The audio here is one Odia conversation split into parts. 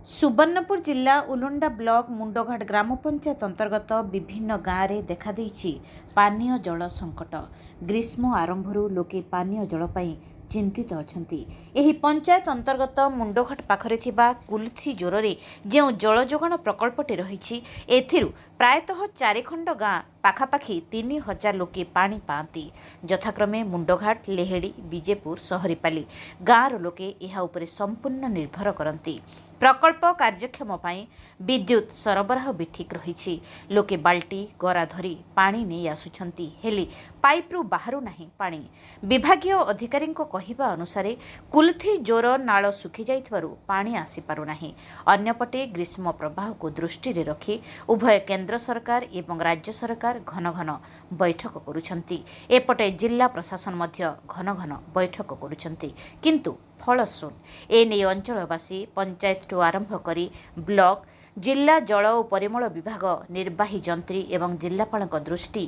ସୁବର୍ଣ୍ଣପୁର ଜିଲ୍ଲା ଉଲୁଣ୍ଡା ବ୍ଲକ ମୁଣ୍ଡଘାଟ ଗ୍ରାମ ପଞ୍ଚାୟତ ଅନ୍ତର୍ଗତ ବିଭିନ୍ନ ଗାଁରେ ଦେଖାଦେଇଛି ପାନୀୟ ଜଳ ସଙ୍କଟ। ଗ୍ରୀଷ୍ମ ଆରମ୍ଭରୁ ଲୋକେ ପାନୀୟ ଜଳ ପାଇଁ ଚିନ୍ତିତ ଅଛନ୍ତି। ଏହି ପଞ୍ଚାୟତ ଅନ୍ତର୍ଗତ ମୁଣ୍ଡଘାଟ ପାଖରେ ଥିବା କୁଲଥି ଜୋରରେ ଯେଉଁ ଜଳ ଯୋଗାଣ ପ୍ରକଳ୍ପଟି ରହିଛି, ଏଥିରୁ ପ୍ରାୟତଃ 4 ଖଣ୍ଡ ଗାଁ ପାଖାପାଖି 3000 ଲୋକେ ପାଣି ପାଆନ୍ତି। ଯଥାକ୍ରମେ ମୁଣ୍ଡଘାଟ, ଲେହେଡ଼ି, ବିଜେପୁର, ସହରିପାଲି ଗାଁର ଲୋକେ ଏହା ଉପରେ ସମ୍ପୂର୍ଣ୍ଣ ନିର୍ଭର କରନ୍ତି। ପ୍ରକଳ୍ପ କାର୍ଯ୍ୟକ୍ଷମ ପାଇଁ ବିଦ୍ୟୁତ୍ ସରବରାହ ବି ଠିକ୍ ରହିଛି। ଲୋକେ ବାଲ୍ଟି, ଗରା ଧରି ପାଣି ନେଇ ଆସୁଛନ୍ତି, ହେଲେ ପାଇପ୍ରୁ ବାହାରୁ ନାହିଁ ପାଣି। ବିଭାଗୀୟ ଅଧିକାରୀଙ୍କ କହିବା ଅନୁସାରେ, କୁଲଥି ଜୋର ନାଳ ଶୁଖିଯାଇଥିବାରୁ ପାଣି ଆସିପାରୁନାହିଁ। ଅନ୍ୟପଟେ ଗ୍ରୀଷ୍ମ ପ୍ରବାହକୁ ଦୃଷ୍ଟିରେ ରଖି ଉଭୟ କେନ୍ଦ୍ର ସରକାର ଏବଂ ରାଜ୍ୟ ସରକାର ଘନ ଘନ ବୈଠକ କରୁଛନ୍ତି। ଏପଟେ ଜିଲ୍ଲା ପ୍ରଶାସନ ମଧ୍ୟ ଘନ ଘନ ବୈଠକ କରୁଛନ୍ତି, କିନ୍ତୁ ଫଳ ଶୂନ। ଏନେଇ ଅଞ୍ଚଳବାସୀ ପଞ୍ଚାୟତଠୁ ଆରମ୍ଭ କରି ବ୍ଲକ, ଜିଲ୍ଲା ଜଳ ଓ ପରିମଳ ବିଭାଗ ନିର୍ବାହୀ ଯନ୍ତ୍ରୀ ଏବଂ ଜିଲ୍ଲାପାଳଙ୍କ ଦୃଷ୍ଟି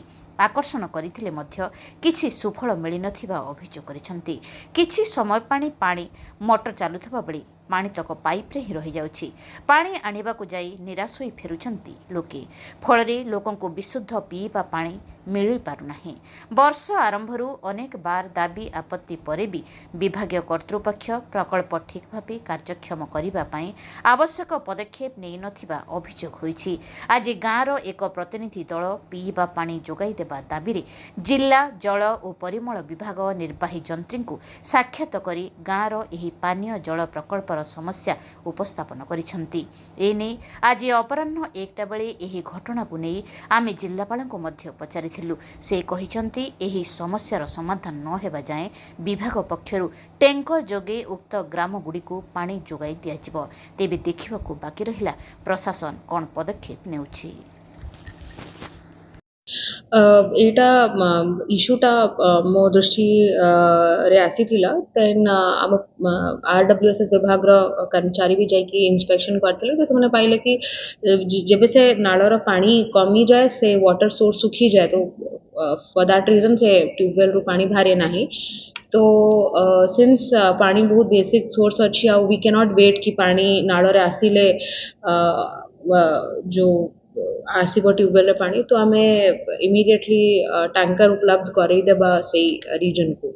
ଆକର୍ଷଣ କରିଥିଲେ ମଧ୍ୟ କିଛି ସୁଫଳ ମିଳିନଥିବା ଅଭିଯୋଗ କରିଛନ୍ତି। କିଛି ସମୟ ପାଇଁ ପାଣି ମଟର ଚାଲୁଥିବା ବେଳେ ପାଣିତକ ପାଇପ୍ରେ ହିଁ ରହିଯାଉଛି। ପାଣି ଆଣିବାକୁ ଯାଇ ନିରାଶ ହୋଇ ଫେରୁଛନ୍ତି ଲୋକେ। ଫଳରେ ଲୋକଙ୍କୁ ବିଶୁଦ୍ଧ ପିଇବା ପାଣି ମିଳିପାରୁନାହିଁ। ବର୍ଷ ଆରମ୍ଭରୁ ଅନେକ ବାର ଦାବି ଆପତ୍ତି ପରେ ବି ବିଭାଗୀୟ କର୍ତ୍ତୃପକ୍ଷ ପ୍ରକଳ୍ପ ଠିକ୍ ଭାବେ କାର୍ଯ୍ୟକ୍ଷମ କରିବା ପାଇଁ ଆବଶ୍ୟକ ପଦକ୍ଷେପ ନେଇନଥିବା ଅଭିଯୋଗ ହୋଇଛି। ଆଜି ଗାଁର ଏକ ପ୍ରତିନିଧି ଦଳ ପିଇବା ପାଣି ଯୋଗାଇ ଦେବା ଦାବିରେ ଜିଲ୍ଲା ଜଳ ଓ ପରିମଳ ବିଭାଗ ନିର୍ବାହୀ ଯନ୍ତ୍ରୀଙ୍କୁ ସାକ୍ଷାତ କରି ଗାଁର ଏହି ପାନୀୟ ଜଳ ପ୍ରକଳ୍ପର ସମସ୍ୟା ଉପସ୍ଥାପନ କରିଛନ୍ତି। ଏନେଇ ଆଜି ଅପରାହ୍ନ 1ଟା ବେଳେ ଏହି ଘଟଣାକୁ ନେଇ ଆମେ ଜିଲ୍ଲାପାଳଙ୍କୁ ମଧ୍ୟ ପଚାରିଥିଲୁ। ସେ କହିଛନ୍ତି, ଏହି ସମସ୍ୟାର ସମାଧାନ ନ ହେବା ଯାଏଁ ବିଭାଗ ପକ୍ଷରୁ ଟ୍ୟାଙ୍କର ଯୋଗେ ଉକ୍ତ ଗ୍ରାମଗୁଡ଼ିକୁ ପାଣି ଯୋଗାଇ ଦିଆଯିବ। ତେବେ ଦେଖିବାକୁ ବାକି ରହିଲା, ପ୍ରଶାସନ କ'ଣ ପଦକ୍ଷେପ ନେଉଛି। ଏଇଟା ଇସ୍ୟୁଟା ମୋ ଦୃଷ୍ଟିରେ ଆସିଥିଲା। ଦେନ୍ ଆମ RWSS ବିଭାଗର କର୍ମଚାରୀ ବି ଯାଇକି ଇନ୍ସପେକ୍ସନ୍ କରିଥିଲେ। ତ ସେମାନେ ପାଇଲେ କି ଯେବେ ସେ ନାଳର ପାଣି କମିଯାଏ, ସେ ୱାଟର ସୋର୍ସ ଶୁଖିଯାଏ, ତ ଫର୍ that reason ସେ ଟ୍ୟୁବୱେଲ୍ରୁ ପାଣି ବାହାରେ ନାହିଁ। ତ ସିନ୍ସ ପାଣି ବହୁତ ବେସିକ୍ ସୋର୍ସ ଅଛି ଆଉ we can't wait କି ପାଣି ନାଳରେ ଆସିଲେ ଯେଉଁ ଆସିବ ଟ୍ୟୁବୱେଲ୍ରେ ପାଣି, ତ ଆମେ ଇମିଡ଼ିଏଟଲି ଟ୍ୟାଙ୍କର ଉପଲବ୍ଧ କରେଇଦେବା ସେଇ ରିଜନକୁ।